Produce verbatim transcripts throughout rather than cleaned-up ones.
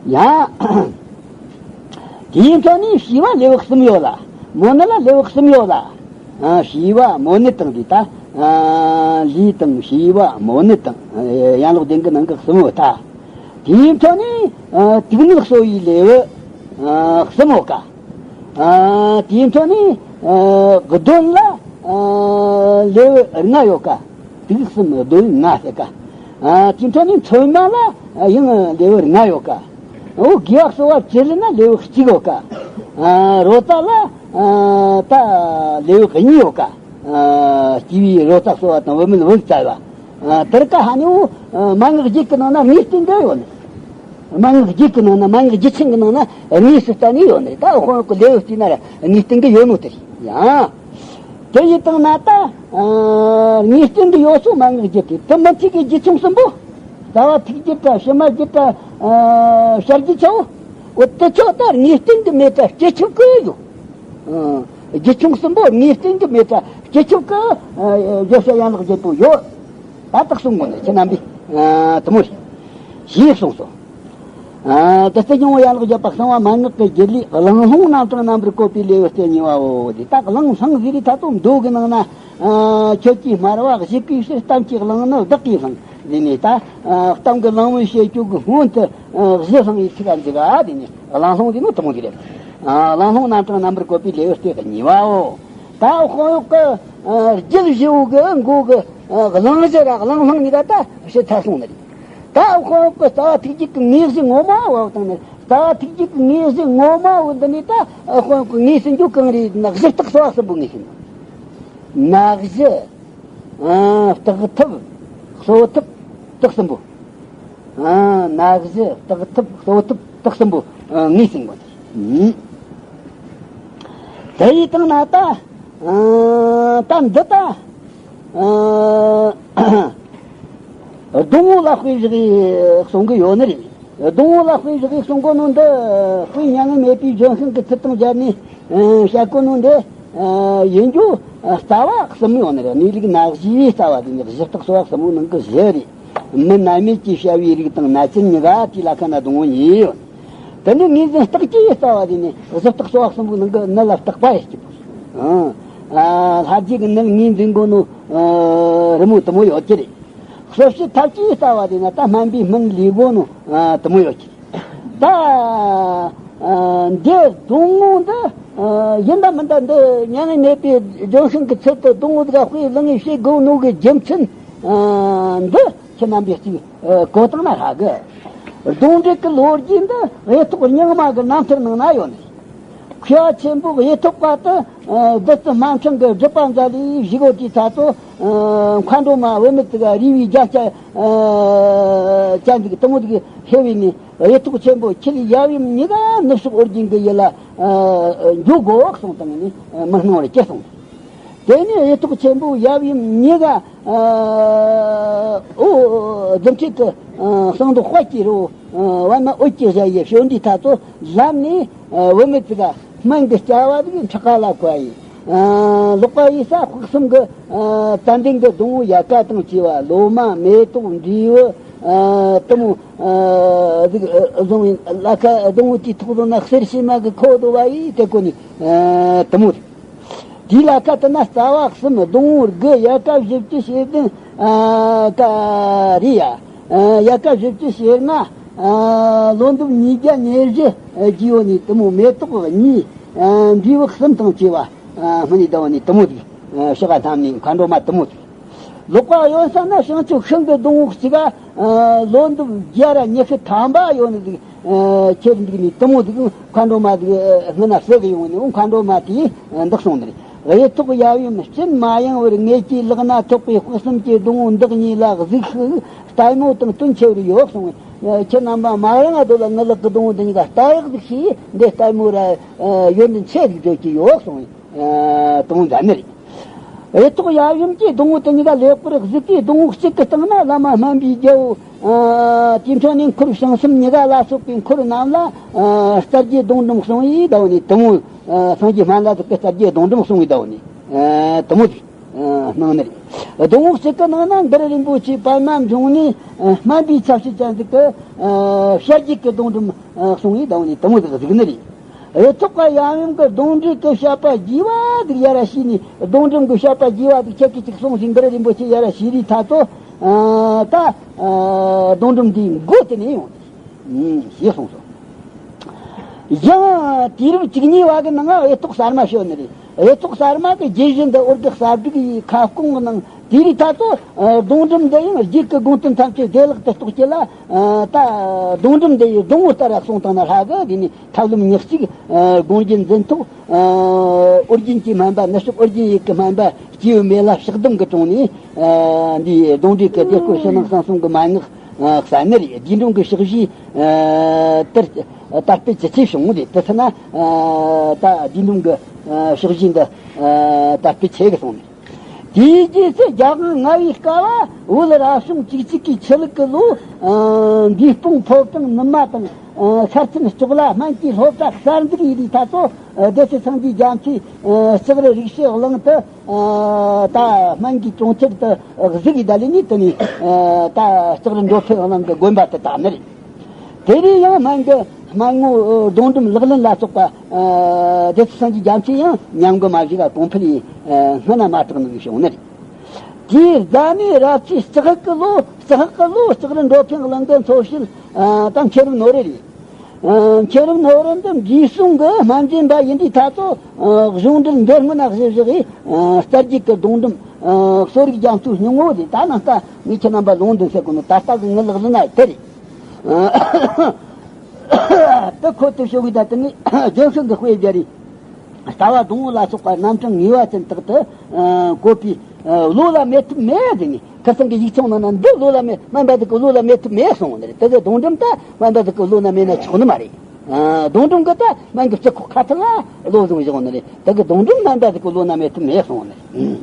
ཡང་། དེའི་འཕྲོ་ནས་བྱིས་པ་ལེའུ་གསུམ་ཡོད་ལ། མོ་ནི་ལ་ལེའུ་གསུམ་ཡོད་ལ། ཨ། བྱིས་པ་མོ་ནི་དང་དེ་ད། ཨ། ལུས་དང་བྱིས་པ་མོ་ནི་དང་། ཨ། ཡན་ལག་བདུན་གྱི་ནང་གི་གསུམ་ཡོད་ད། དེའི་འཕྲོ་ནས། ཨ། དུག་ནད་གསོ་བའི་ལེའུ། ཨ། གསུམ་ཡོད་ཀ། ཨ། དེའི་འཕྲོ་ནས། ཨ། གདོན་ལ། ཨ། ལེའུ་ལྔ་ཡོད་ཀ། དུག་གསུམ་གདོན་ལྔ་ཟེར་ཀ། ཨ། དེའི་འཕྲོ་ནས་མཚོན་མ་ལ། ཨ། ཡང་ལེའུ་ལྔ་ཡོད་ཀ། འོ། དགེ་བ་གསོ་བ་བཅུ་ལ་ན་ལེའུ་གཅིག་ཡོད་ཀ། ཨ། རོ་བཙའ་ལ། ཨ། ད་ལེའུ་གཉིས་ཡོད་ཀ། ཨ། སྐྱེས་པའི་རོ་བཙའ་གསོ་བ་དང་བུད་མེད་བུ་བཙའ་བ། ཨ། དེར་ཀ་ཧ་ནི་འོ། ཨ། མན་ངག་བརྒྱད་ཀྱི་ནང་ན་ངེས་བསྟན་འདི་ཡོད་ནི། མན་ངག་བརྒྱད་ཀྱི་ནང་ན། མན་ངག་བརྒྱད་ཅན་གྱི་ནང་ན་དངོས་སུ་བསྟན་ནས་ཡོད་ནི། ད་དཔང་གི་ལེའུ་བལྟས་ན་ར་ངེས་བསྟན་གྱི་ཡོད་ནོ་དེ་རེད། ཡང་། དེ་ཡི་སྟེང་ན་ད། ཨ། ངེས་བསྟན་གྱི་ཡོད་སོ་མན་ངག་བརྒྱད་དེ། དེ་མི་འཐད་ཀྱི་རྒྱུ་ཆུང་གསུམ་པོ། རྩ་བ་ཐིག་བརྒྱད་དྲ་ཕྱི་མ་བརྒྱད་དྲ། ཨ། བྱ་རྒྱུ་ཆེའོ། འོ། དེ་ཚོ་ད་ངེས་བསྟན་གྱི་མེད་དྲ་སྐྱེ་ཆོག་གི་ཡོད། ཨ། རྒྱུ་ཆུང་གསུམ་པོ་ངེས་བསྟན་གྱི་མེད་དྲ་སྐྱེ་ཆོག་གི། ཨ། བརྗོད་བྱ་ཡན་ལག་བརྒྱད་པོ་ཡོད། ད་དག་གསུང་གོ་ནས་ཁྱེད་རྣམ་པས། ཨ། དུ་མོ་རེད། ཞེས་གསུངས་སོ། ཨ། དེ་ལྟར་སྙིང་པོ་ཡན་ལག་བརྒྱད་པ་གསང་བ་མན་ངག་གི་རྒྱུད་ལས། གླེང་སློང་རྣམ་གྲངས་རྣམ་པར་བཀོད་པའི་ལེའུ་སྟེ་གཉིས་པའོ། དེ་ད་གླེང་སློང་ཟེར་རེ་ད་དུ་མདོ་གི་ནང་ན། ཨ། ཁྱོད་ཀྱིས་སྨྲ་བ་བཞི་གི་ཕྱིར། གཏམ་གྱི་གླེང་ནི་བདག་གིས་བླངས་ཟེར་ནས་ད། ཨ། གཏམ་གྱི་གླེང་བོ་བཤད་རྒྱུ་གི་སྔོན་དུ། ཨ། བཞི་བླངས་ཡི་ཚིག་ག་འཇུག་ག་དེ་ནས་གླེང་སློང་དེ་ནི་དུ་མོ་དེ་རེད། ཨ། གླེང་སློང་རྣམ་གྲངས་རྣམ་པར་བཀོད་པའི་ལེའུ་སྟེ་གཉིས་པའོ། ད་དཔང་ཡོག་གི། ཨ། རྒྱུད་བཞི་བོ་གི་མགོ་གི། ཨ། གླེང་གཞི་ར་གླེང་སློང་གཉིས་ཀ་ད་བཤད་ཚར་སོང་ནི་རེད། ད་དཔང་ཡོག་གི་རྩ་བ་ཐིག་བརྒྱད་ཀྱི་ངེས་གཞི་ངོ་མ་བབ་བཏང་ནི། རྩ་བ་ཐིག་བརྒྱད་ཀྱི་ངེས་གཞི་ངོ་མ་བོ་འདི་ནས་ད་དཔང་ཡོག་གི་ངེས་ཟིན་རྒྱུ་གང་རེད་ན། གཞི་རྟགས་གསོ་བ་གསུམ་པོ་ངེས་ཟིན། མནའ་གཞི། ཨ། བརྟག་ཐབས། གསོ་ཐབས། དག་གསུམ་པོ། ཨ། མནའ་གཞི། བརྟག་ཐབས། གསོ་ཐབས། དག་གསུམ་པོ། ཨ། ངེས་ཟིན་དགོས། ཨུམ། དེ་ཡི་སྟེང་ན་ད། ཨ། ད་འདི་ད། ཨ། སྡོང་བོ་ལ་དཔེ་བཞག་གི་གསུང་གི་ཡོད་ནི་རེད། སྡོང་བོ་ལ་དཔེ་བཞག་གི་གསུང་གོ་ནོ་འདི། དཔེ་མྱ་ངན་མེད་པའི་ལྗོན་ཤིང་གི་ཚུལ་དང་སྦྱར་ནས། ཨ། བཤད་གོ་ནོ་འདི། ཨ། ཡིན་རྒྱུ། ཨ། རྩ་བ་གསུམ་ཡོད་ནི་རེད། གནས་ལུགས་མནའ་གཞིའི་རྩ་བ་དེ་ནི་གཞི་རྟགས་གསོ་བ་གསུམ་པོ་ནང་གི་བཞི་རེད། མི་རྣམ་སྨིན་གྱིས་བྱ་བའི་རིགས་དང་མནའ་ཆེན་གཉིས་ཀ་དེའི་ལ་ཁ་ན་སྡོང་བོ་གཉིས་ཡོད། དེ་ནི་ངོས་འཛིན་རྟགས་ཀྱི་རྩ་བ་དེ་ནི་གཞི་རྟགས་གསོ་བ་གསུམ་པོའི་ནང་གི་ནི་ལ་བརྟག་པ་ཡོད་ཀྱི། ཨ། ལྷ་རྗེ་གི་ནི་ངོས་འཛིན་གོ་ནོ། ཨ། རི་མོ་དུ་མོ་ཡོད་ཀྱི་རེད། གསོ་བྱེད་ཐབས་ཀྱི་རྩ་བ་དེ་ན་ད་སྨན་པའི་སྨན་ལས་གོ་ནོ། ཨ། དུ་མོ་ཡོད་ཀྱི། ད། ཨ། འདི་སྡོང་བོ་འདི། ཨ། ཡིན་ད་མིན་ད་འདི་མྱ་ངན་མེད་པའི་ལྗོན་ཤིང་གི་ཚུལ་དུ་སྡོང་བོ་འདི་ག་དཔེ་བླངས་ནས་བཤད་དགོས་ནོ་གི་རྒྱུ་མཚན། ཨ། འདི་ཁྱེད་རྣམ་པས་གཅིག། ཨ། གོ་བཏང་ན་ཧ་གི། སྡོང་འབྲུག་གི་ལོ་རྒྱུས་འདི་གཡུ་ཐོག་རྙིང་མ་གི་རྣམ་ཐར་ནང་ན་ཡོད་ནི། མཁས་པ་ཆེན་པོ་གཡུ་ཐོག་པ་དེ། ཨ། བདུད་རྩི་སྨན་ཕྲེང་གི་སྒྲུབ་པ་མཛད་ལས་བཞུགས་ཡོད་དུས་ཚ་ཚོ། ཨ། མཁའ་འགྲོ་མ་བུད་མེད་དེ་ག་རས་པའི་རྒྱ་ཆ། ཨ། ཅན་ཟིག་དུ་མོ་ཟིག་ཧེ་བས་ནི། གཡུ་ཐོག་ཆེན་པོ་ཁྱེད་ཡབ་ཡུམ་གཉིས་ཀ་ནུབ་ཕྱོགས་ཨོ་རྒྱན་གྱི་ཡུལ་ལ། ཨ། འགྱོ་དགོས་གསུངས་བཏང་ནས་མི་སྣང་བར་གྱུར་སོང་། དེ་ནས་གཡུ་ཐོག་ཆེན་པོ་ཡབ་ཡུམ་གཉིས་ཀ། ཨ། ཨོ། རྫུ་འཕྲུལ་གྱི། ཨ། གསང་མདོག་དཔལ་གྱི་རི་བོ། ཨ། པདྨ་འོད་ཀྱི་ཞལ་ཡི་བྱོན་དུས་ད་ཚོ་ལམ་ནས། ཨ། བུད་མེད་ཅིག་ག་སྨན་གྱི་སྐྱ་བ་ཟིག་ཕྲག་ཁ་ལ་བཀལ་ཡི། ཨ། ལོག་པ་ཡི་ས་དཔག་བསམ་གྱི། ཨ། ཙན་དན་གྱི་སྡོང་བོ་ཡལ་ག་དང་བཅས་པ་ལོ་མ་མེ་ཏོག་འབྲས་བུ། ཨ། དུ་མོ། ཨ། ཟིག་བཟུང་བའི་ལ་ཁ་སྡོང་བོ་དེའི་ཐོག་ཏུ་ན་གསེར་ཕྱེ་མ་གི་ཁོ་དོ་བ་ཡི་དེ་ཀོ་ནི། ཨ། དུ་མོ། དེའི་ལ་ཁ་དུ་ན་རྩ་བ་གསུམ། སྡོང་བོ་དགུ། ཡལ་ག་བཞི་བཅུ་ཞེ་བདུན། ཨ། ཀ་རེད་ཡ། ཨ། ཡལ་ག་བཞི་བཅུ་ཞེ་ལྔ། ཨ། ལོ་འདབ་ཉིས་བརྒྱ་ཉེར་བཞི་རྒྱས་ཡོད་ནི་དུ་མོ། མེ་ཏོག་གཉིས། ཨ། འབྲས་བུ་གསུམ་དང་བཅས་པ། ཨ། སྨིན་ནི་ཟླ་བ་ནི་དུ་མོ་ཟིག། ཨ། ཕྱི་ཁ་བསྣམས་ནས་མཁའ་འགྲོ་མ་དུ་མོ་ཟིག། ལོག་པ་གཡོན་ས་ན་བྱང་ཆུབ་ཤིང་གི་སྡོང་བོ་གཅིག་ག། ཨ། ལོ་འདབ་བརྒྱ་ར་ཉི་ཤུ་ཐམ་པ་ཡོད་ནི་ཟིག། ཨ། ཁྱེར་འདུག་ནི་དུ་མོ་ཟིག། མཁའ་འགྲོ་མ་ཟིག། ཨ། སྔོན་ན་བསུ་གི་ཡོང་ནི། འོ། མཁའ་འགྲོ་མ་དེས། ཨ། འདི་གསུངས་ནི་རེད། གཡུ་ཐོག་ཡབ་ཡུམ་སྤྱན་མ་ཡེངས་པར། ངེད་ཀྱི་ལག་ན་ཐོགས་པའི་དཔག་བསམ་གྱི་སྡོང་བོ་འདི་གཉིས་ལ་གཟིགས་ཤིག། ལྟད་མོ་དང་དོན་ཆེ་བར་ཡོད་གསུངས། ཁྱེད་རྣམ་པ་མ་རང་ང་དོ་ལ་ངའི་ལག་གི་སྡོང་བོ་འདི་གཉིས་ཀ་ལྟ་རག་ཟིག་ཤེས། འདི་ལྟད་མོ་ར། ཨ། ཡོན་ཏན་ཆེ་ཟིག་བརྗོད་ཀྱི་ཡོད་གསུངས། ཨ། དུ་མོ་མཛད་ནི་རེད། གཡུ་ཐོག་ཡབ་ཡུམ་གྱིས་སྡོང་བོ་དེ་གཉིས་ཀ་ལེགས་པར་གཟིགས་ཏེ། སྡོང་བོ་གཅིག་གི་སྟེང་ན་བླ་མ་སྨན་པའི་རྒྱལ་པོ། ཨ། དེའི་འཕྲོ་ནས་འཁོར་བྱང་སེམས་གཉིས་ཀ་ལ་སོགས་པའི་འཁོར་རྣམས་ལ། ཨ། རྩ་བརྒྱད་སྡོང་འགྲོམ་གསུངས་ཡི་ཟླ་བ་ནི་དུ་མོ། ཨ། སངས་རྒྱས་སྨན་བླ་དག་གི་རྩ་བརྒྱད་སྡོང་འགྲོམ་གསུངས་ཡི་ཟླ་བ་ནི། ཨ། དུ་མོ་ཟིག། གནང་ནི་རེད། སྡོང་བོ་གཅིག་གི་ནང་ན་གུ་རུ་རིན་པོ་ཆེ་པདྨ་འབྱུང་གནས་སྨན་པའི་ཆ་བྱད་ཅན་ཟིག་གི་ཞལ་གྱི་སྡོང་འགྲུམ་གསུང་བའི་སྡོང་ནི་དུ་མོ་ཟིག་གཟིགས་ནི་རེད། གཡུ་ཐོག་ག་ཡམ་ཡོམ་གི་སྡོང་འགྲེལ་གི་བཤད་པ་རྒྱས་པ་ཟིག་ཡར་ར་ཞུས་ནས། སྡོང་འགྲེལ་གི་བཤད་པ་རྒྱས་པ་ཟིག་ཁྱེད་ཀྱིས་ཅིག་གསུང་ཞིག་གུ་རུ་རིན་པོ་ཆེ་ཡར་ར་ཞུས་རི་ཐ་ཚོ། ད་སྡོང་འགྲེལ་འདིའི་མགོ་དེ་ནས་ཡོང་། ཞེས་གསུངས་སོ། ཡང་དུས་རབས་བཅུ་གཉིས་པ་གི་ནང་གཡུ་ཐོག་གསར་མ་བྱོན་ནི་རེད། གཡུ་ཐོག་གསར་མ་གི་རྒྱུད་བཞི་འདི་འུར་གི་གསར་བསྒྲིགས་ཡི་ཁ་སྐོང་གི་ནང་དེ་རིགས་ཐ་ཚོ། སྡོང་འགྲེལ་འདི་ཡང་རྒྱུད་ཀྱི་དགོངས་དོན་ཐམས་ཅད་བདེ་བླག་ཏུ་རྟོགས་རྒྱུ་ལ། ད་སྡོང་འགྲེལ་འདི་ཡི་སྡོང་བོ་ལྟར་གསུངས་བཏང་ན་ཧྲ་གི། དེ་ནས་ཐབས་ལམ་ཉག་གཅིག་དགོངས་རྒྱུད་འཛིན་ཐོག་ཨོ་རྒྱན་གྱི་སྨན་པ། ནུབ་ཕྱོགས་ཨོ་རྒྱན་ཡུལ་གྱི་སྨན་པ་སྐྱེས་བུ་མེ་ལྷ་ཕྱག་སྡོམ་གྱི་དྲུང་ནས། འདིའི་སྡོང་འགྲེལ་གྱི་དེ་སྐོར་ཕྱི་ནང་གསང་གསུམ་གྱི་མན་ངག་གསན་ནི་རེད། དུས་འགྲམ་གྱི་ཕྱག་བཞེས་དེར་དར་སྤེལ་ཇེ་ཆེ་བྱུང་རེད། དེ་ཚེ་ན་ད་དུས་འགྲམ་གྱི་ཕྱག་བཞེས་འདི་དར་སྤེལ་ཆེ་གི་སོང་ནས། དེའི་རྗེས་སུ་རྒྱལ་དབང་ལྔ་པའི་སྐབས་བོད་རབ་བྱུང་བཅུ་གཅིག་གི་ཆུ་ལུག་གི་ལོ། འདས་སྤུངས་ཕོ་བྲང་ནུབ་མ་དང་ཤར་ཚུན་ལྕོག་ལ་སྨན་གྱི་སློབ་གྲྭ་གསར་འཛུགས་ཡིན་པའི་ཐ་ཚོ། སྡེ་སྲིད་སངས་རྒྱས་རྒྱ་མཚོས་ལྕགས་རི་རིག་བྱེད་གླིང་དུ། ད་སྨན་གྱི་གྲོང་ཁྱེར་དུ་གཟིགས་ཡི་ད་ལས་ནི་དེ་ནས་ད་ལྕགས་རི་འགྲོ་ཕན་གླིང་གི་དགོན་པ་དུ་བཏབ་ནི་རེད། དེ་རིང་ཡང་སྨན་གྱི་སྨན་ངོ་སྡོང་འགྲེལ་ལག་ལེན་ལ་སོགས་པ། སྡེ་སྲིད་སངས་རྒྱས་རྒྱ་མཚོས་ཡང་ཉམས་མགོ་མ་བཞེས་པ་གོང་འཕེལ་ཡིན་སྔ་ན་མ་གྲགས་ནི་བྱུང་ནི་རེད། དེའི་རྫ་ནས་རབ་ཚེས་ལྕགས་ཀྱི་ལོ། ལྕགས་ཀྱི་ལོ་ལྕགས་རི་འགྲོ་ཕན་གླིང་གི་འཚོ་བྱེད་ད་མཁན་རབས་ནོར་བུ་རེད། མཁན་རབས་ནོར་བུ་འདི་འབྲས་སྤུངས་ཀྱི་སྨན་འདྲེན་པ་ཡིན་དུས་ཐ་ཚོ། གཞུང་འབྲེལ་འདི་སྔོན་ན་བཞེས་བཞག་གི་རྩ་རྒྱུད་ཀྱི་སྡོང་འགྲེལ། གསོ་རིག་རྒྱ་མཚོའི་སྙིང་བོ་རེད། ད་ནང་ལྟ་ངས་ཁྱེད་རྣམ་པ་ལུང་འདི་ཟེར་གོ་ནོ། ད་ལྟ་གི་ངའི་ལག་ལེན་ན་དེ་རེད། དེ་ཁོ་དེ་ཤོག་གི་ད་དེ་ནི་ལྗོན་ཤིང་གི་དཔེ་སྦྱར་རེད། རྩ་བ་སྡོང་བོ་ལ་སོགས་པ་རྣམ་གྲངས་ངེས་པ་ཅན་དག་ཏུ་བཀོད་པའི་བློ་ལ་མེད་ཐབས་མེད་ཟེར་ནས། ཁ་སང་གི་ཡིག་ཆུང་ནང་ན་འདི་བློ་ལ་མེད། སྨན་པ་ཟིག་གི་བློ་ལ་མེད་ཐབས་མེད་གསུངས་པ་རེད། དེ་གི་སྡོང་འགྲེལ་ད་སྨན་པ་ཟིག་གི་བློ་ན་མེད་ན་ཆོག་ནི་མ་རེད། སྡོང་འགྲེལ་གི་ད་སྨན་གི་སྤྱི་ཁོག་ཁ་ཐུག་ལ་བློ་བཟུང་བཞག་ནི་རེད། དེ་གི་སྡོང་འགྲེལ་སྨན་པ་ཟིག་གི་བློ་ན་མེད་ཐབས་མེད་གསུངས་པ་རེད།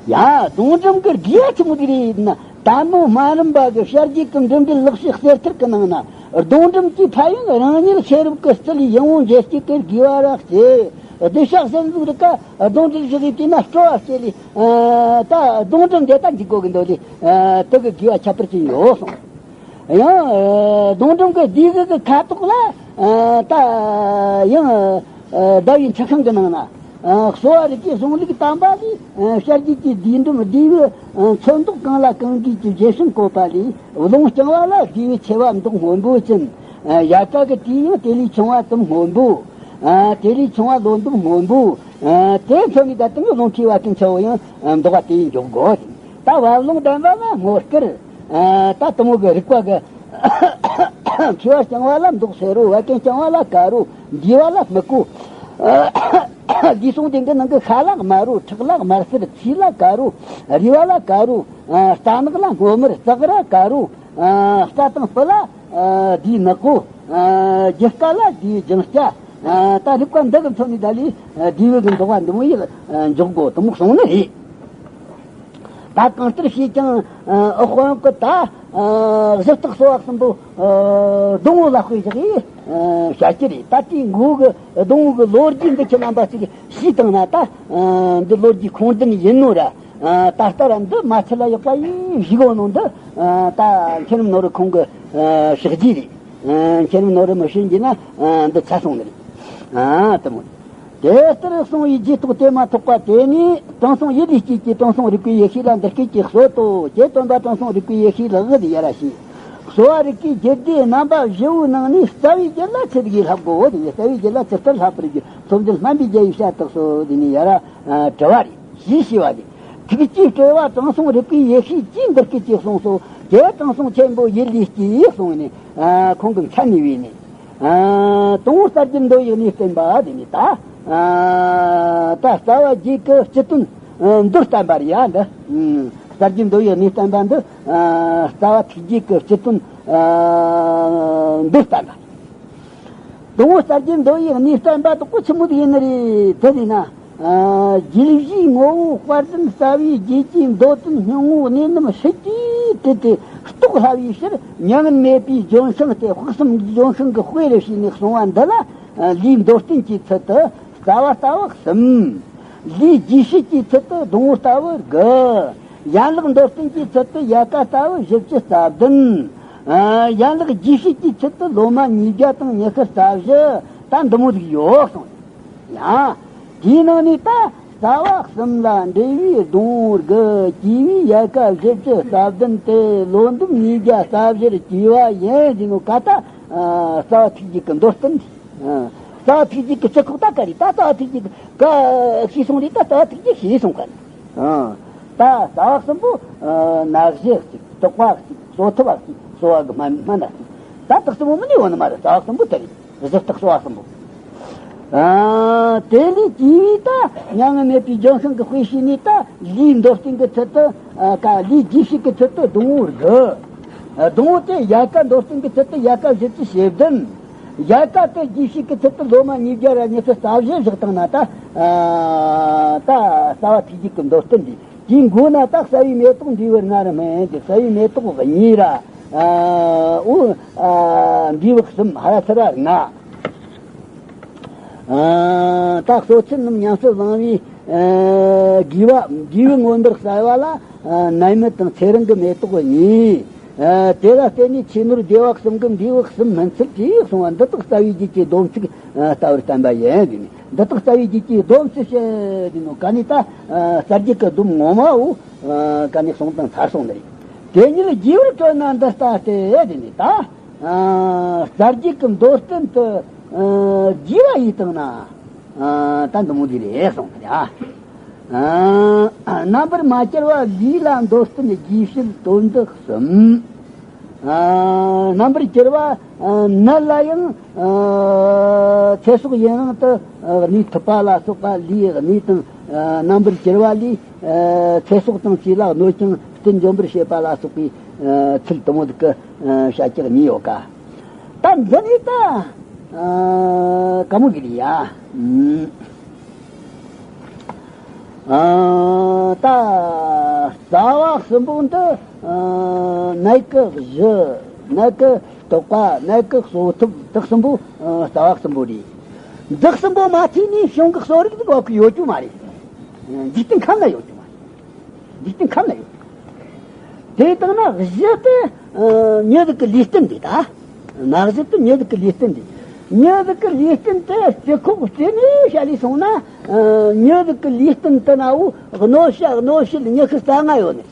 ཡ། སྡོང་འགྲེལ་གི་དགེ་བ་ཆི་མོ་ཟིག་རེད་ན། ད་མོ་སྨན་རམས་པ་གི་བྱ་རྒྱུད་ཀྱི་འགྲེལ་འགྲེལ་ལེགས་བཤད་གསེར་ཐེར་གི་ནང་ན། སྡོང་འགྲེལ་གྱི་ཕན་ཡོན་རང་ཉིད་ཤེས་རབ་ཀྱི་རྩལ་ཡིད་འོང་འབྱེད་བྱེད་ཀྱི་དགེ་བ་ར་སྐྱེ། སྡེ་ཤག་ཟན་ཟུག་རི་ཀ་སྡོང་འགྲེལ་བཞག་ཡིན་དུས་ན་སྤྲོ་བ་སྐྱེ་ལེ། ད་སྡོང་འགྲེལ་འདི་ད་འཇིག་གོ་གི་འདོད་ལེ། དེ་གི་དགེ་བ་ཁྱད་པར་ཅན་ཡོད་གསུངས། ཡང་སྡོང་འགྲེལ་གི་འདི་གི་གི་ཁ་ཐོག་ལ། ད་ཡང་ཟླ་བའི་འཁྲི་ཤིང་གི་ནང་ན། གསོ་བ་རིག་པའི་གཞུང་ལུགས་དམ་པ་ལས། བྱ་རྒྱུད་ཀྱི་དུས་འགྲམ་བསྡུས་པའི་ཚོན་མདོག་གང་ལ་གང་འདུལ་གྱི་རྗེས་ཤུལ་བཀོད་པ་ལས། རླུང་རྐྱང་བ་ལ་བསྡུས་པའི་མཆེ་བ་མདོག་སྔོན་པོ་ཅན། ཡལ་ག་གི་དུས་ཡང་དེ་ལས་ཆུང་བ་དུམ་སྔོན་པོ། དེ་ལས་ཆུང་བ་ལོ་འདབ་སྔོན་པོ། དེ་མཚོན་ནི་ད་དུང་རླུང་མཁྲིས་བད་ཀན་ཆེ་བོ་ཡང་མདོག་པ་དེ་ཡིས་འཇོག་དགོས། ད་བ་རླུང་ལྡན་པ་ལ་སྔོ་དཀར། ད་དུ་མོ་གི་རིག་པ་གི། མཁྲིས་པ་རྐྱང་བ་ལ་མདོག་སེར་རོ། བད་ཀན་རྐྱང་བ་ལ་དཀར་རོ། མདུས་པ་ལ་སྨུག་པོ། ལུས་ཟུངས་ལྡན་གྱི་ནང་གི་ཤ་ལ་དམར་རོ། ཁྲག་ལ་དམར་སེར། མཆིལ་ལ་དཀར་རོ། རུས་པ་ལ་དཀར་རོ། རྩ་ནག་ལ་སྔོ་དམར། ལྕགས་ར་དཀར་རོ། རྩ་དང་སྤུ་ལ་བསྡུས་ནག་པོ། རྒྱུ་སྐ་ལ་བསྡུས་ལྗང་སྐྱ། ད་རིག་པ་འདི་གི་མཚོན་ནི་ད་ལས་བསྡུས་པའི་གི་མདོག་པ་འདི་མོ་ཡིས་འཇོག་དགོས་དུ་མོ་གསུངས་ནི་རེད། ད་གང་ལྟར་བྱས་ཀྱང་ཨ་དཔོན་གི་ད་གཞི་བརྟག་གསོ་བ་གསུམ་པོ་སྡོང་བོ་ལ་དཔེ་བཞག་ཡིས་བྱ་རྒྱུ་རེད། ད་དེའི་མགོ་གི་སྡོང་བོ་གི་ལོ་རྒྱུས་འདི་ཁྱེད་རྣམ་པ་ཅིག་ཤེས་བཏང་ན། ད་འདི་ལོ་རྒྱུས་ཁུངས་ལྡན་ཡིན་ནོ་ར། ད་ལྟ་ར་འདི་མ་ཆི་ལ་ཡག་པ་ཡིས་བཞུགས་ཡོད་ནོ་འདི། ད་མཁན་རབས་ནོར་བུ་ཁོང་གི་ཕྱག་རྗེས་རེད། མཁན་རབས་ནོར་བུ་མི་ཤེས་ཀྱི་ན་འདི་ཆ་སོང་ནི་རེད། ཨ་དེ་མོ། དེ་ལྟར་གསུངས་པའི་རྗེས་ཐོག་དེ་མ་ཐོགས་པ་དེ་ནས་དྲང་སྲོང་ཡིད་ལས་སྐྱེས་ཀྱིས་དྲང་སྲོང་རིག་པའི་ཡེ་ཤེས་ལ་འདི་སྐད་ཅེས་གསོལ་ཏོ། ཀྱེ་སྟོན་པ་དྲང་སྲོང་རིག་པའི་ཡེ་ཤེས་ལགས། འདི་ཡ་ར་ཤེས། གསོ་བ་རིག་པའི་རྒྱུད་སྡེ་རྣམ་པ་བཞི་བོའི་ནང་ནས་རྩ་བའི་རྒྱུད་ལ་ཆི་ཟིག་ཡིས་ལྷག་གོ། འདི་ནི་རྩ་བའི་རྒྱུད་ལ་ཇི་ལྟར་ལྷག་པར་འགྱུར། མཚོ་རྒྱལ་སྨན་པའི་རྒྱལ་བའི་བཤད་སྟེགས་སོ། འདི་ནི་ཡ་ར་དྲི་བ་རེད། ཞེས་ཞུས་པ་རེད། ཐུགས་ཀྱི་སྤྲུལ་པ་དྲང་སྲོང་རིག་པའི་ཡེ་ཤེས་ཀྱིས་འདི་སྐད་ཅེས་གསུངས་སོ། ཀྱེ་དྲང་སྲོང་ཆེན་པོ་ཡིད་ལས་སྐྱེས། གསུངས་ནས་ཁོང་གི་མཚན་ནས་བོས་ནས། དང་པོ་རྩ་རྒྱུད་མདོ་ཡི་གནས་བསྟན་པ་དེ་ནས་ད། ད་རྩ་བ་རྒྱུད་ཀྱི་སྤྱི་དོན་མདོར་བསྟན་པ་རེད་ཡ་འདི། རྩ་རྒྱུད་མདོ་ཡི་གནས་བསྟན་པ་འདི། རྩ་བ་ཐུགས་རྒྱུད་ཀྱི་སྤྱི་དོན་མདོར་བསྟན་པ། དང་པོ་རྩ་རྒྱུད་མདོ་ཡི་གནས་བསྟན་པ་དག་པོ་ཆི་མོ་ཟིག་ཡིན་ནི་རེད། དེ་ཡིན་ན། རྒྱུད་བཞིའི་ངོ་བོ་དཔལ་ལྡན་རྩ་བའི་རྒྱུད་ཀྱི་མདོ་དོན་སྙིང་པོ་གནད་རྣམ་ཧྲིལ་གྱིས་དྲིལ་ཏེ་རྟོགས་སླ་བའི་ཕྱིར། མྱ་ངན་མེད་པའི་ལྗོན་ཤིང་སྟེ། དཔག་བསམ་ལྗོན་ཤིང་གི་དཔེ་རུ་བྱས་ནས་གསུངས་པ་འདི་ལ། ལུས་མདོར་བསྟན་གྱི་ཚུལ་དུ་རྩ་བ་ལྟ་བ་གསུམ། ལས་རྒྱས་བཤད་ཀྱི་ཚུལ་དུ་སྡོང་བོ་ལྟ་བུ་དགུ། ཡན་ལག་མདོར་བསྟན་གྱི་ཚུལ་དུ་ཡལ་ག་ལྟ་བུ་བཞི་བཅུ་རྩ་བདུན། ཨ། ཡན་ལག་རྒྱས་བཤད་ཀྱི་ཚུལ་དུ་ལོ་མ་ཉིས་བརྒྱ་དང་ཉི་ཤུ་རྩ་བཞི། ད་འདི་མོ་ཟིག་ཡོད་གསུངས། ཡང་དེའི་ནང་ནས་ད་རྩ་བ་གསུམ་ལ་འབྲེལ་བའི་སྡོང་བོ་དགུ། གྱེས་པའི་ཡལ་ག་བཞི་བཅུ་རྩ་བདུན་ཏེ། ལོ་འདོམ་ཉིས་བརྒྱ་རྩ་བཞིར་གྱེས་པ་ཡིན་ཟེར་ནོ་ག་ད། ཨ། རྩ་བ་ཐུགས་རྒྱུད་ཀྱི་མདོར་བསྟན་འདི། ཨ། རྩ་བ་ཐུགས་རྒྱུད་ཀྱི་སྤྱི་ཁོག་ད་ག་རེ། ད་རྩ་བ་ཐུགས་རྒྱུད་ཀྱི་ག་ཤེས་སོང་རེད། ད་རྩ་བ་ཐུགས་རྒྱུད་ཤེས་སོང་ག་ནི། ཨ། ད་རྩ་བ་གསུམ་པོ། ཨ། ན་བཞི་གཅིག། དོགས་པ་གཅིག། གསོ་ཐབས་གཅིག། གསོ་བ་གི་སྨན་སྨན་གཅིག། ད་དག་གསུམ་པོ་མིན་ནི་ཡོད་ནི་མ་རེད། རྩ་བ་གསུམ་པོ་དེ་རེད། གཞི་རྟགས་གསོ་བ་གསུམ་པོ། ཨ། དེ་ལས་སྐྱེས་པའི་ད་མྱ་ངན་མེད་པའི་ལྗོན་ཤིང་གི་དཔེ་བྱས་ནས་ད་ལས་མདོར་བསྟན་གྱི་ཚུལ་དུ། ཨ། ཀ་ལས་རྒྱས་བཤད་ཀྱི་ཚུལ་དུ་སྡོང་བོ་དགུ། ཨ། སྡོང་བོ་དེ་ཡལ་ག་མདོར་བསྟན་གྱི་ཚུལ་དུ་ཡལ་ག་བཞི་བཅུ་ཞེ་བདུན། ཡལ་ག་དེ་རྒྱས་བཤད་ཀྱི་ཚུལ་དུ་ལོ་མ་ཉིས་བརྒྱ་ར་ཉི་ཤུ་རྩ་བཞི་བཞག་བཏང་ན་ད། ཨ། ད་རྩ་བ་ཐུགས་རྒྱུད་ཀྱི་མདོར་བསྟན་འདི། དེའི་མགོ་ན་ད་གསལ་བའི་མེ་ཏོག་འབྲས་བུ་ལྔ་རུ་སྨིན་ཏེ། གསལ་བའི་མེ་ཏོག་གཉིས་ར། ཨ། འོ། ཨ། འབྲས་བུ་གསུམ། ཧ་ར་ཚུ་ར་ལྔ། ཨ། ད་གཙོ་ཆེར་རྣམས་ཉམས་སུ་བླང་བའི། ཨ། དགེ་བ་དགེ་བའི་མངོན་པར་གསལ་བ་ལ། ཨ། ནད་མེད་དང་ཚེ་རིང་གི་མེ་ཏོག་གཉིས། ཨ། དེ་ལ་བརྟེན་ནས་ཆོས་ནོར་བདེ་བ་གསུམ་གྱི་འབྲས་བུ་གསུམ་སྨིན་ཚུལ་གྱིས་གསུངས་པ་འདི་དག་རྩ་བའི་རྒྱུད་ཀྱི་སྡོམ་ཚིག། ཨ། ལྟ་བུར་བསྟན་པ་ཡིན་ཟེར་ནས། འདི་དག་རྩ་བའི་རྒྱུད་ཀྱི་སྡོམ་ཚིག་བཤད་ཟེར་ནོ་ག་ནས་ད། ཨ། རྩ་རྒྱུད་ཀྱི་སྡོམ་ངོ་མ་བོ། ཨ། ག་ནས་གསུངས་དང་ཚར་སོང་ནི་རེད། དེ་ཉིད་རྒྱས་པར་བཀྲོལ་ན་འདི་ལྟ་སྟེ་ཟེར་ནས་ད། ཨ། རྩ་རྒྱུད་ཀྱི་མདོར་བསྟན་དུ། ཨ། རྒྱས་པ་ཡིས་བཏང་ན། ཨ། ད་འདི་མོ་འདི་རེད་གསུངས་ཏེ། ཨ། རྣམ་པར་མ་གྱུར་པ་ལུས་ལ་མདོར་བསྟན་རྒྱས་བཤད་དོན་འདི་གསུམ། ཨ། རྣམ་པར་གྱུར་པ། ཨ། ནད་ལ་ཡང་། ཨ། ཚེ་སྲོག་ཡུན་རིང་དུ། ཨ། གནས་ཐུབ་པ་ལ་སོགས་པ་ལུས་གནས་དང་། ཨ། རྣམ་པར་གྱུར་པ་ལས། ཨ། ཚེ་སྲོག་དང་བཅས་ལ་གནོད་ཅིང་བརྟུལ་འཇོམས་པར་བྱེད་པ་ལ་སོགས་པའི། ཨ། ཚུལ་དུ་མོ་ཟིག་གི། ཨ། བྱ་རྒྱུ་གཉིས་ཡོད་ཀ། ད་འདི་ནས་ད། ཨ། ག་མོ་གི་རེད་ཡ། ཨ། ད་རྩ་བ་གསུམ་པོ་འདི། ཨ། ནད་ཀྱི་གཞི། ནད་ཀྱི་དོགས་པ། ནད་ཀྱི་གསོ་ཐབས། འདི་གསུམ་པོ། ཨ། རྩ་བ་གསུམ་པོ་རེད། འདི་གསུམ་པོ་མ་ཐེག་ནས་བྱུང་གི་གསོ་རིག་འདི་བ་གི་ཡོད་རྒྱུ་མ་རེད། འཇིག་རྟེན་ཁམས་ན་ཡོད་རྒྱུ་མ་རེད། འཇིག་རྟེན་ཁམས་ན་ཡོད། དེ་ལྟར་ན་གཞི་དེ། ཨ། མྱི་ཟིག་གི་ལུས་རྟེན་འདི་ད། ན་གཞི་དེ་མྱི་ཟིག་གི་ལུས་རྟེན་འདི། མྱི་ཟིག་གི་ལུས་རྟེན་དེ་སྤྱི་ཁོག་སྤྱི་ནས་བཤད་ལས་སོང་ན། ཨ། མྱི་ཟིག་གི་ལུས་རྟེན་དེ་ན་བོ་གནོད་བྱ་གནོད་བྱེད་ཉི་ཤུ་རྩ་ལྔ་ཡོད་ནི།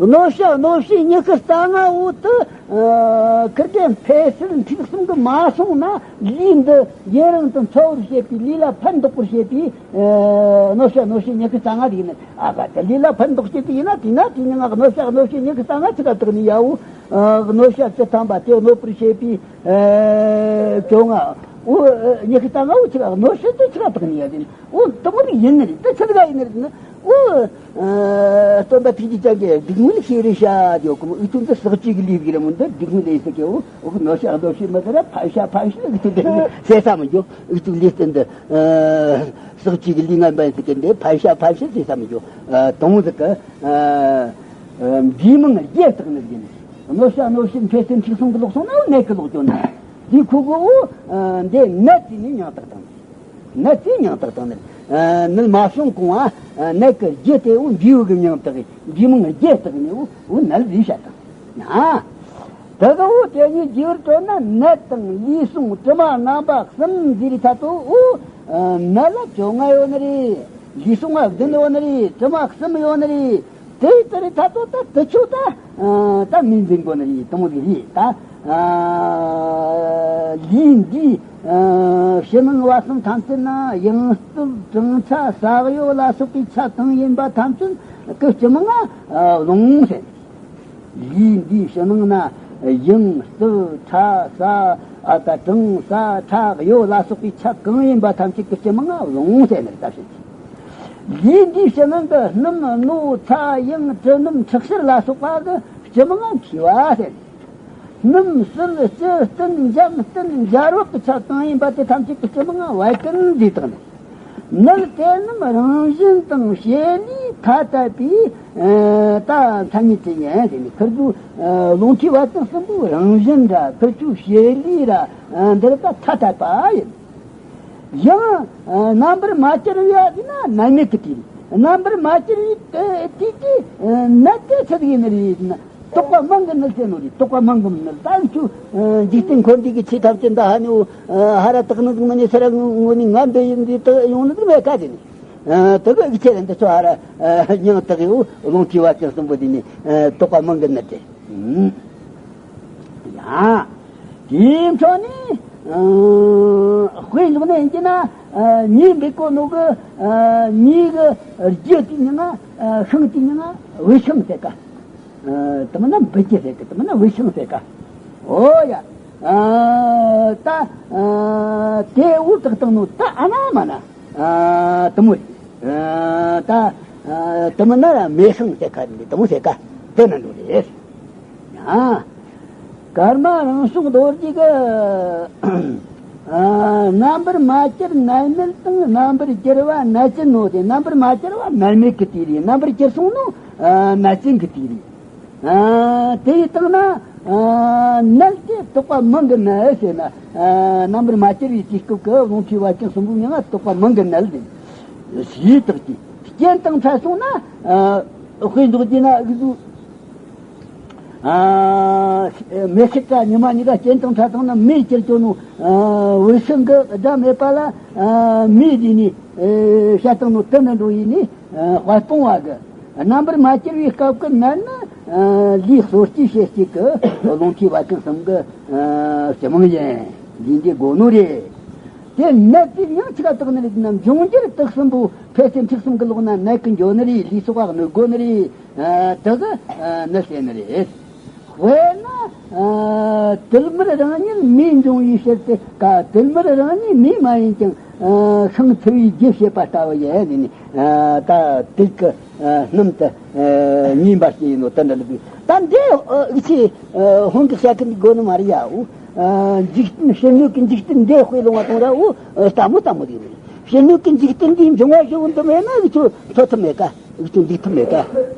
གནོད་བྱ་གནོད་བྱེད་ཉི་ཤུ་རྩ་ལྔ་བོ་དེ། ཨ། ཁིར་གེ་འཕེལ་ཟད་འཁྲུག་གསུམ་གྱིས་མ་སོང་ན་ལུས་འདི་ཡུན་རིང་དུ་འཚོ་བར་བྱེད་པའི། ལུས་ལ་ཕན་འདོགས་པར་བྱེད་པའི། ཨ། གནོད་བྱ་གནོད་བྱེད་ཉི་ཤུ་རྩ་ལྔ་དེ་ཡིན་ནི། ཨ་ཀ་དེ་ལུས་ལ་ཕན་འདོགས་བྱེད་པའི་ཡིན་ན། དེས་ན་དེ་ནི་ང་གནོད་བྱ་གནོད་བྱེད་ཉི་ཤུ་རྩ་ལྔ་ཆི་ག་དག་ནི་ཡ་བོ། ཨ། གནོད་བྱ་བཅུ་ཐམ་པ་དེ་གནོད་པར་བྱེད་པའི། ཨ། བཅོ་ལྔ། འོ། ཉི་ཤུ་རྩ་ལྔ་བོ་ཆི་ག་གནོད་བྱེད་དེ་ཆི་ག་དག་ནི་ཡ་དེ་ནི། འོ། དེ་མོ་རིགས་ཡིན་ནི་རེད། དེ་ཆི་ག་ཡིན་ནི་རེད་ན། འོ། ཨ། སྟོན་པ་ཐུགས་རྗེ་ཅན་གྱིས་སྡིག་སྨོན་ཤེས་རེ་བྱ་དེ་ཡོད་གི་མོ། འུ་ཐུག་འདི་ཟག་བཅས་ཀྱི་ལུས་གི་རེད་མོ། འདི་སྡིག་སྨོན་ལས་ཟེར་གི། འོ། འོ། གནོད་བྱ་གནོད་བྱེད་མི་དེ་ར་ཕན་བྱ་ཕན་བྱེད་འུ་ཐུག་འདི་ཟེར་ས་མི་འགྱོ། འུ་ཐུག་ལུས་རྟེན་འདི། ཨ། ཟག་བཅས་ཀྱི་ལུས་ངན་པ་ཡིན་ཟེར་གི། འདི་ཕན་བྱ་ཕན་བྱེད་ཟེར་ས་མི་འགྱོ། ཨ། དང་པོ་ཟིག་གི། ཨ། ཨ། འདིས་མིང་རྒྱས་བཏགས་ནི་ཡིན། གནོད་བྱ་གནོད་བྱེད་འཕེལ་ཟད་འཁྲུག་གསུམ་གྱིས་ལོག་སོང་ན་ནད་ཀྱིས་ལོག་འགྱོ་ནི། འདིས་ཁོ་གི། འོ། ཨ། འདི་ནད་ཟེར་ནས་མིང་བཏགས་བཏང་། ནད་ཟེར་མིང་བཏགས་བཏང་ནི། ཨ། ནད་མ་བྱུང་གོང་ང་། ཨ། ནད་ཀྱི་རྒྱུ་དེ། འོ། འབྲས་བུ་གི་མིང་བཏགས་གི། འདིས་མིང་རྒྱས་བཏགས་ནི། འོ། འོ། ནད་ཟེར་བྱ་བཏང་ན། དེ་གི། འོ། དེ་ཉིད་རྒྱས་པར་བཀྲོལ་ན་ནད་དང་ལུས་ཟུངས་དྲི་མ་རྣམ་པ་གསུམ་ཟེར་རི་ཐ་ཏོ། འོ། ཨ། ནད་ལ་བཅོ་ལྔ་ཡོད་ནི་རེད། ལུས་ཟུངས་ལ་བདུན་ཡོད་ནི་རེད། དྲི་མ་གསུམ་ཡོད་ནི་རེད། དེ་ལྟར་ད་ཚོ་ད་དེ་ཆོ་ད། ཨ། ད་མིང་འཛིན་དགོས་ནི་རེད། དེ་མོ་ཟིག་རེད་ད། ཨ། ལུས་འདིའི། ཨ། ཕྱི་ནང་བར་གསུམ་ཐམས་ཅད་ན་ཡང་རྩུབ་གྲང་ཚ་ས་གཡོ་ལ་སོགས་པའི་ཆ་གང་ཡིན་པ་ཐམས་ཅད་ཀྱི་སྤྱི་མིང་ང་། ཨ། རླུང་ཟེར། ལུས་འདིའི་ཕྱི་ནང་ན་ཡང་རྩུབ་ཚ་ས། ཨ། ད་གྲང་ས་ཚ་གཡོ་ལ་སོགས་པའི་ཆ་གང་ཡིན་པ་ཐམས་ཅད་ཀྱི་སྤྱི་མིང་ང་རླུང་ཟེར་ནི་རེད། ད་བྱེད། ལུས་འདིའི་ཕྱི་ནང་གི་སྣུམ་རྣོ་ཚ་ཡང་དྲི་སྣུམ་ཁྲག་ཤར་ལ་སོགས་པ་གི་སྤྱི་མིང་ང་མཁྲིས་པ་ཟེར། སྣུམ་བསིལ་ལྕི་བསྟེན་འཇམ་བསྟེན་འབྱར་བག་གི་ཆ་གང་ཡིན་པ་དེ་ཐམས་ཅད་ཀྱི་སྤྱི་མིང་ང་བད་ཀན་ཟེར་བཏགས་ནས། ནད་དེ་རྣམས་རང་བཞིན་དང་བྱེད་ལས་ཐ་དད་པའི། ཨ། ད་མཚན་ཉིད་ཅན་ཡིན་ཟེར་ནས། ཁིར་ཚོ། ཨ། རླུང་མཁྲིས་བད་ཀན་གསུམ་པོ་རང་བཞིན་ར་ཁིར་ཚོའི་བྱེད་ལས་ར། ཨ། འདི་ལ་ད་ཐ་དད་པ་ཡིན། ཡང་རྣམ་པར་མ་གྱུར་པའི་ཡ་དེ་ན་གནས་མེད་ཀྱི་དུས་རེད། རྣམ་པར་མ་གྱུར་པའི་དུས་ཀྱི་ནད་དེ་ཆི་ཟིག་ཡིན་ནི་རེད་ན། དོགས་པ་མང་གི་ནད་ཟེར་ནོ་རེད། དོགས་པ་མང་གི་ནད། ད་ཁྱོད་འཇིག་རྟེན་འཁོར་འདས་ཀྱི་ཆོས་ཐམས་ཅད་འདི་ཧ་ནི་འོ་ཧ་ར་དག་ནི་ཟིག་མ་ནི་སེ་ར་ངོ་ནི་ང་འདི་ཡིན་འདི་དག་ཡོང་ནི་ཟིག་མེད་ཀ་དེ་ནི། དེ་གི་ཆེད་འདི་ཚོ་ཧ་ར་སྙིང་དག་ཡོད། རླུང་མཁྲིས་བད་ཀན་གསུམ་པོ་དེ་ནི་དོགས་པ་མང་གི་ནད་དེ། ཡ། དེའི་འཕྲོ་ནས་དཔེ་འཇོག་ནས་ཡིན་གྱི་ན། ཉེས་འབུལ་གོ་ནོ་གི་ཉེས་གི་རྒྱུ་དེ་ཉིད་ན་ཤིང་དེ་ཉིད་ན་བུད་ཤིང་ཟེར་ཀ། དེ་མིན་ན་འབུལ་རྒྱུ་ཟེར་ཀ། དེ་མིན་ན་བུད་ཤིང་ཟེར་ཀ། ཨོ་ཡ། ད་དེ་འུ་དག་བཏང་ནོ་ད་ཨ་ན་མ་ན། ཨ། དེ་མོ་རེད། ཨ། ད་ཨ། དེ་མིན་ན་ར་མེ་ཤིང་ཟེར་ཁ་རེད། དེ་མོ་ཟེར་ཁ་དེ་ན་འགྲོ་རེད། ཡ། ཀརྨ་རང་བྱུང་རྡོ་རྗེ་གི། ཨ། རྣམ་པར་མ་གྱུར་གནས་མེད་དང་། རྣམ་པར་གྱུར་པ་གནས་ཅན་ནོ་དེ། རྣམ་པར་མ་གྱུར་པ་གནས་མེད་ཀྱི་དུས་རེད། རྣམ་པར་གྱུར་སོང་ནོ། ཨ། གནས་ཅན་གྱི་དུས་རེད། ཨ། དེ་ཡི་སྟེང་ན། ཨ། ནད་དེ་དོགས་པ་མང་གི་ནད་ཟེར་ན། ཨ། རྣམ་པར་མ་གྱུར་པའི་དུས་སྐབས་ཀྱི་རླུང་མཁྲིས་བད་ཀན་གསུམ་པོའི་མིང་ང་དོགས་པ་མང་གི་ནད་ཟེར། ཞེས་དག་གི་རྐྱེན་དང་འཕྲད་སོང་ན། ཨ། དཔེ་འཇོག་རྒྱུ་ན་འུ་ཚོ། ཨ། མེ་ཤི་ཀ་ཉི་མ་གཉིས་ཀ་རྐྱེན་དང་འཕྲད་སོང་ན་མེ་གྱུར་ཅོ་ནོ། ཨ། བུད་ཤིང་གི་སྒྲ་མེད་པ་ལ། ཨ། མེ་དེ་ནི། ཨ། བཤད་སྟངས་ནོ་དེ་ནི་འགྲོ་ཡིན་ནི། ཨ། དཔལ་སྤུངས་པ་གི། རྣམ་པར་མ་གྱུར་པའི་སྐབས་ཀྱི་ནད་ནི། ཨ། ལུས་གསོ་སྐྱེས་ཤེས་སྐྱེས་ཀྱི་རླུང་མཁྲིས་བད་ཀན་གསུམ་གྱི། ཨ། སྤྱི་མིང་ཡིན། འདི་འདི་གོ་ནོ་རེད། དེ་ནད་དེ་མིང་ཆི་ག་བཏགས་ནི་རེད་ན། འབྱུང་འགྱུར་དུག་གསུམ་པོ་ཕལ་ཆེར་མཁྲིས་གསུམ་གྱི་ལོགས་ན་ནད་ཀྱི་འགྱོ་ནི་རེད། ལུས་སྲོག་ག་གནོད་དགོ་ནི་རེད། ཨ། དེ་གི། ཨ། ནད་ཟེར་ནི་རེད། དཔེར་ན། ཨ། དུལ་མར་རང་ཉིད་མེ་འབྱུང་བའི་ཕྱིར་ཏེ་ཀ། དུལ་མར་རང་ཉིད་མེ་མ་ཡིན་ཀྱང་། ཨ། ཤིང་འཚིལ་བའི་རྒྱུ་བྱེད་པ་ལྟ་བུ་ཡིན་ནི། ཨ། ད་དུག་གི། ཨ། སྣུམ་དེ། ཨ། ཉེས་པ་སྐྱེ་ཡིན་ནོ་དེ་འདྲ་ལུགས། ད་འདི། ཨ། འུ་ཆོས། ཨ། སྔོན་གྱི་བཤད་ཀྱི་འདི་དགོས་ནི་མ་རེད་ཡ། འུ། ཨ། འཇིག་རྟེན་ཕྱི་སྣོད་ཀྱི་འཇིག་རྟེན་འདི་དཔེ་ལོངས་པ་གཏོང་ར། འུ། ཨ། ལྟ་མོ་ལྟ་མོ་རེད། ཕྱི་སྣོད་ཀྱི་འཇིག་རྟེན་འདིའི་འབྱུང་བ་བཞི་པོ་འདི་མེད་ན་འུ་ཆོ་འཚོ་ཐུབ་མེད་ཀ། འུ་ཆོ་འདུག་ཐུབ་མེད་ཀ།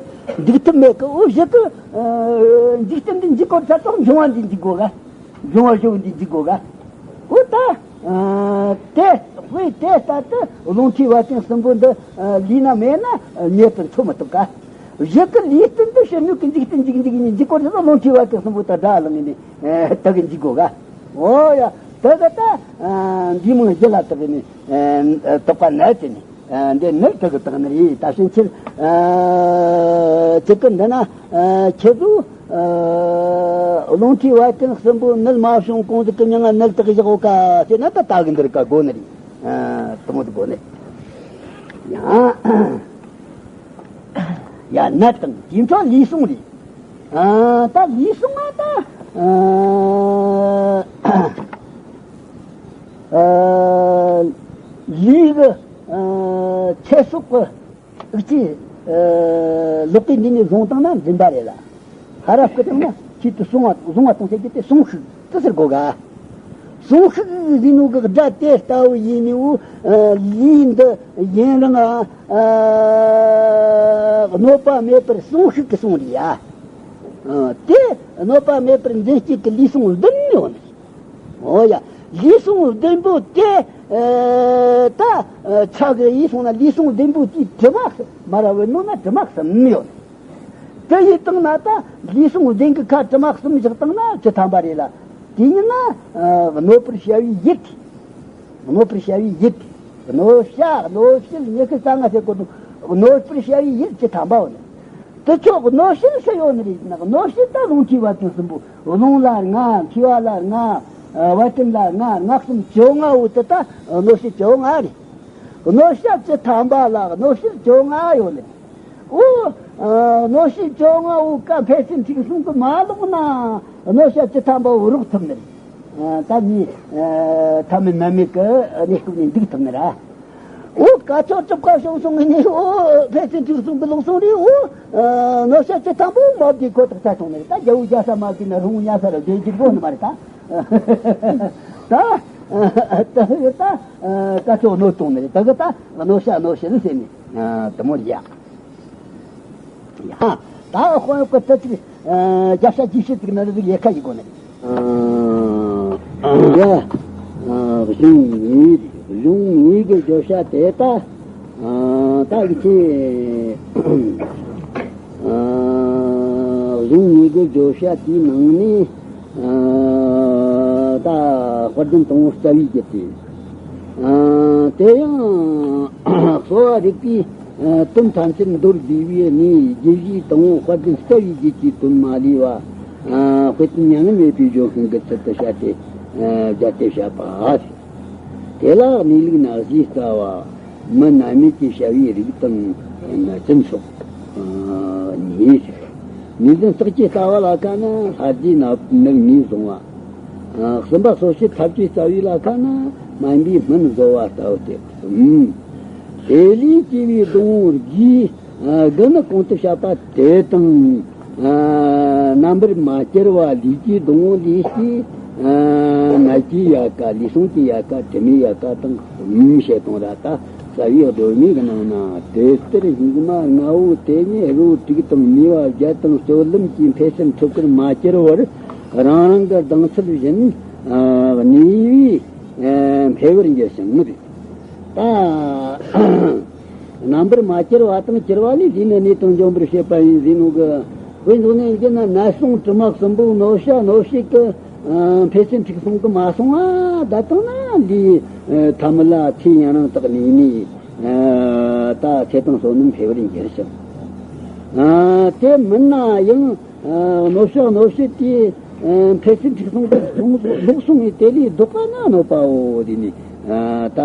འདུག་ཐུབ་མེད་ཀ། འུ་བཞི་གི། ཨ། འཇིག་རྟེན་འདི་འཇིག་གོ་ཚ་ཐོག་འབྱུང་བ་འདི་འཇིག་དགོས་ཀ། འབྱུང་བ་བཞི་པོ་འདི་འཇིག་དགོས་ཀ། འུ་ད། ཨ། དེ་དཔེ་དེ་ལྟར་དུ་རླུང་མཁྲིས་བད་ཀན་གསུམ་པོ་འདི། ཨ། ལུས་ན་མེད་ན་མྱུར་དུ་འཚོ་མི་ཐུབ་ཀ། བཞི་གི་ལུས་རྟེན་འདི་ཕྱི་སྣོད་ཀྱི་འཇིག་རྟེན་འཇིག་འཇིག་ནི་འཇིག་གོ་ཚ་ཐོག་རླུང་མཁྲིས་བད་ཀན་གསུམ་པོ་ད་དགྲ་ལངས་ནི། ཨ། དེ་གི་འཇིག་དགོས་ཀ། འོ་ཡ། དེ་གི་ད། ཨ། འདི་མང་བཞི་ལ་དག་ནི། ཨ། དོགས་པ་ནད་དེ་ནི། ཨ། འདི་ནད་དེ་གི་དག་ནི་རེད། ད་ཕྱིན་ཆད། ཨ། ཅི་གི་འདི་ན། ཨ། ཁྱེད་ཚོ། ཨ། རླུང་མཁྲིས་བད་ཀན་གསུམ་པོ་ནད་མ་བྱུང་གོང་ཟིག་གི་མྱིང་ང་ནད་དག་བཞག་གོ་ཀ་ཟེར་ན། ད་ད་གི་འདིར་ཀ་དགོས་ནི་རེད། ཨ། དེ་མོ་དེ་དགོས་ནི། ཡ། ཡ། ནད་དང་དེའི་འཕྲོ་ལུས་ཟུངས་རེད། ཨ། ད་ལུས་ཟུངས་ང་ད། ཨ། ཨ། ལུས་གི། ཨ། ཚེ་སྲོག་གི། འུ་ཆོས། ཨ། ལོག་གི་འདི་ནས་བཟུང་བཏང་ན་འཛིན་པ་རེད་ལ། ཧ་ར་སྐུ་དང་ན་ཆེད་དུ་བཟུང་བ་བཟུང་བ་གཏོང་བྱེད་རྒྱུ་དེ་གསུང་ཤིག་ཅི་ཟེར་དགོས་ག། གསུང་ཤིག་ཟེར་ནོ་གི་སྒྲ་དེ་ལྟ་བུ་ཡིན་ནོ། ཨ། ལུས་འདི་ཡུན་རིང་། ཨ། གནོད་པ་མེད་པར་གསུང་ཤིག་གི་གསུང་རེད་ཡ། ཨ། དེ་གནོད་པ་མེད་པར་འཛིན་བྱེད་ཀྱི་ལུས་ཟུངས་བདུན་ཡོད་ནི། འོ་ཡ། ལུས་ཟུངས་བདུན་པོ་དེ། ཨ། ད། ཨ། ཆ་གི་ཡིན་སོང་ན་ལུས་ཟུངས་བདུན་པོ་དེའི་དྲི་མ་མར་ར་བུད་ནོ་ན་དྲི་མ་གསུམ་ཡོད། དེ་ཡིན་བཏང་ན་ད་ལུས་ཟུངས་བདུན་གི་ཁ་དྲི་མ་གསུམ་བཞག་བཏང་ན་བཅུ་ཐམ་པ་རེད་ལ། དེ་ཡིན་ན། ཨ། གནོད་པར་བྱ་བའི་ཡུལ་དེ། གནོད་པར་བྱ་བའི་ཡུལ་དེ། གནོད་བྱ་གནོད་བྱེད་ཉི་ཤུ་རྩ་ལྔ་ཟེར་གོ་ནོ། གནོད་པར་བྱ་བའི་ཡུལ་བཅུ་ཐམ་པ་ཡོད་ནི། དེ་ཚོ་གནོད་བྱེད་སུ་ཡོད་ནི་རེད་ན། གནོད་བྱེད་ད་རླུང་མཁྲིས་བད་ཀན་གསུམ་པོ། རླུང་ལ་ལྔ། མཁྲིས་པ་ལ་ལྔ། ཨ། བད་ཀན་ལ་ལྔ། ལྔ་གསུམ་བཅོ་ལྔ་བོ་དེ་ད་གནོད་བྱེད་བཅོ་ལྔ་རེད། གནོད་བྱ་བཅུ་ཐམ་པ་ལ་གནོད་བྱེད་བཅོ་ལྔ་ཡོད་ནི། འོ། ཨ། གནོད་བྱེད་བཅོ་ལྔ་བོ་ཀ་ཕལ་ཆེར་མཁྲིས་གསུམ་གི་མ་ལོག་ན་གནོད་བྱ་བཅུ་ཐམ་པ་བོ་རོགས་ཐུབ་ནི་རེད། ཨ། ད་ནི། ཨ། ཐ་མལ་ནད་མེད་ཀྱི་གནས་སྐབས་ནས་འདུག་ཐུབ་ནི་ར། འོ། སྐ་ཅོག་གྲུབ་ཁ་བྱུང་སོང་ངས་ནི། འོ། ཕལ་ཆེར་མཁྲིས་གསུམ་གི་ལོག་སོང་རེད། འོ། ཨ། གནོད་བྱ་བཅུ་ཐམ་པ་བོ་མ་བསྡུས་ཁོ་ཐག་ཆད་སོང་ནི་རེད། ད་རྒྱལ་པོ་རྒྱལ་ས་མ་བསྡུས་ན་རི་བོང་ཉལ་ས་ར་བསྡད་རྒྱུ་དགོས་ནི་མ་རེད་ད། ད། ད་གི་ད། ཨ། སྐ་ཅོག་གནོད་གཏོང་ནི་རེད། ད་གི་ད་གནོད་བྱ་གནོད་བྱེད་ཟེར་ནི། ཨ། དེ་མོ་རེད་ཡ། ཡ། ད་དཔོན་གྱི་ད་ཅིག། ཨ། རྒྱབ་ཤ་རྗེས་ཤུལ་ཅིག་ན་རི་ཟིག་ཡལ་ཁ་ཡི་སྒོ་ནས། ཨ། ཡ། ཨ། གཞུང་ནི། གཞུང་ངེས་ཀྱི་བརྗོད་བྱ་དེ་ད། ཨ། ད་ལི་ཁྱེད། ཨ། གཞུང་ངེས་ཀྱི་བརྗོད་བྱ་དེའི་ནང་ནས། ཨ། ད་དཔལ་ལྡན་དང་པོ་རྩ་བའི་རྒྱུད་དེ། ཨ། དེ་ཡང་གསོ་བ་རིག་པའི། ཨ། དོན་ཐམས་ཅད་མདོར་བསྡུས་པའི་གནས་རྒྱུད་བཞིའི་དང་པོ་དཔལ་ལྡན་རྩ་བའི་རྒྱུད་ཀྱི་དོན་མ་ལུས་པ། ཨ། དཔེ་དོན་མྱ་ངན་མེད་པའི་ལྗོན་ཤིང་གི་ཚུལ་དུ་བཤད་དེ། ཨ། སྦྱར་ཏེ་བཤད་པ། དེ་ལ་གནས་ལུགས་ན་གཞིའི་རྩ་བ། མི་རྣམ་སྨིན་གྱི་བྱ་བའི་རིགས་དང་། ཨ། སྦྱིན་སོགས། ཨ། གཉིས། ངེས་འཛིན་རྟགས་ཀྱི་ལྟ་བ་ལ་ཁ་ན་ལྷ་རྫས་ནག་ནག་ནས་བཟུང་བ། ཨ། གསུམ་པ་སོ་སྐྱེ་ཐབས་ཀྱི་རྩ་བའི་ལ་ཁ་ན་སྨན་པའི་སྨན་བཟོ་བ་ལྟ་བུ་སྟེ། ཨ། དེ་ལས་སྐྱེ་བའི་སྡོང་བོ་རྒྱུའི། ཨ། རྒྱུ་ནི་གོང་དུ་བཤད་པ་དེ་དང་། ཨ། རྣམ་པར་མ་སྐྱེར་བ་ལུས་ཀྱི་སྡོང་བོ་ལས་སྐྱེས། ཨ། ནད་ཀྱི་ཡལ་ག་ལུས་ཟུངས་ཀྱི་ཡལ་ག་དྲི་མའི་ཡལ་ག་དང་གསུམ་བཤད་དང་ར། ད་རྩ་བའི་སྒྲོན་མེ་གི་ནང་ན་དེ་ལྟར་སྙིགས་མ་ལྔ་བོ་དེ་ཉིད་རོ་དྲུག་དང་ནུས་པ་བརྒྱད་དང་སྤྱོད་ལམ་གྱིས་འཕེལ་ཕྱིར་འཁྲུལ་པར་མ་གྱུར་བར་རང་རང་གི་ལྡང་ཚུལ་བཞིན། ཨ། གནས་པས། ཨ། འཕེལ་བར་འགྱུར་ཞིང་། ད་རྣམ་པར་མ་གྱུར་བ་དང་གྱུར་པ་ལས། ལུས་ནི་གནས་དང་འཇོམས་པར་བྱེད་པ་ཡིན་ཟེར་ནོ་གི། དཔེ་འཇོག་ནས་འགྱུར་ན་ནད་སོང་དྲི་མ་གསུམ་པོ་གནོད་བྱ་གནོད་བྱེད་ཀྱི། ཨ། འཕེལ་ཕྱིར་འཁྲུག་སོང་གི་མ་སོང་ང་། ད་དང་ན་ལུས། ཨ། ཐ་མལ་ལ་ཚེ་ཡུན་རིང་དུ་གནས་ནས། ཨ། ད་ཚེ་དང་བསོད་ནམས་འཕེལ་བར་འགྱུར་ཞིང་། ཨ། དེ་མིན་ན་ཡང་། ཨ། གནོད་བྱ་གནོད་བྱེད་དེ། ཨ། འཕེལ་ཕྱིར་འཁྲུག་སོང་གི་ལོག་སོང་བས། དེ་ལས་ལྡོག་པ་ན་གནོད་པའོ། དེ་ནི། ཨ། ད་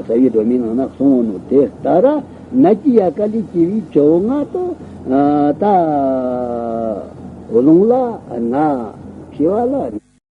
རྩ་བའི་སྒྲོན་མེའི་ནང་ན་གསུངས་ནོ་དེ་ལྟར། ནད་ཀྱི་ཡལ་ག་ལས་སྐྱེས་པའི་བཅོ་ལྔ་དང་། ཨ། ད་རླུང་ལ་ལྔ། མཁྲིས་པ་ལ།